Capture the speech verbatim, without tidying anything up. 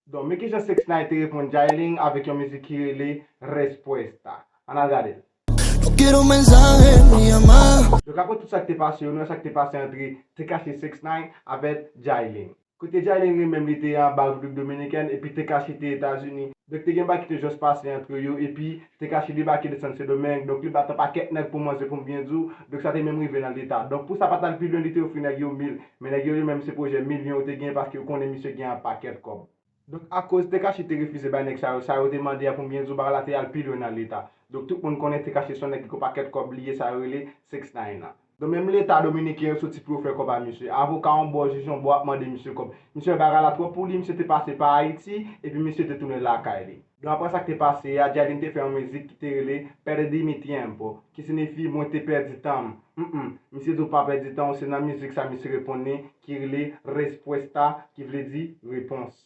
Donk, men kijan six nine te reponn Jayling avèk yon mizik ki rele Respuesta. Ann al gade l. No quiero mensaje, mi amada. Donk, apre tout sa k te pase yo, nou wè sa k te pase antre Tekashi six nine avèk Jayling. Kote Jayling li menm li te anba Repiblik Dominikèn epi Tekashi te Etazini. Donk, te gen bagay ki te jis pase antre yo epi Tekashi debake desann Sendomeng. Donk, li bat yon pakèt nèg pou manzè pou m byen di w. Donk, sa te menm rive nan leta. Donk, pou sa pa t al pi lwen, li te ofri nèg yo mil. Men nèg yo, yo menm se pwojè milyon yo te gen paske yo konnen misye gen yon pakèt kòb. Donk, akoz Tekashi te refize bay nèg sa yo, sa yo te mande a pou m byen di w, bagay la te al pi lwen nan leta. Donk, tout moun konnen Tekashi se yon nèg ki gon pakèt kòb li ye, sa yo rele six nine nan. Donk, menm leta dominiken yo soti pou yo fè kòb a misye. Avoka yon bò, jij yon bò ap mande misye kòb. Misye wè bagay la twòp pou li, misye te pase pa Ayiti, epi misye te tounen lakay li. Donk, apre sa k te pase a, Jayling te fè yon mizik ki te rele Perdí mi tiempo, ki siyifi mwen te pèdi tan m. Mm, mm. Misye di w pa pèdi tan w, se nan mizik sa misye reponn li, ki rele Respuesta, ki vle di repons.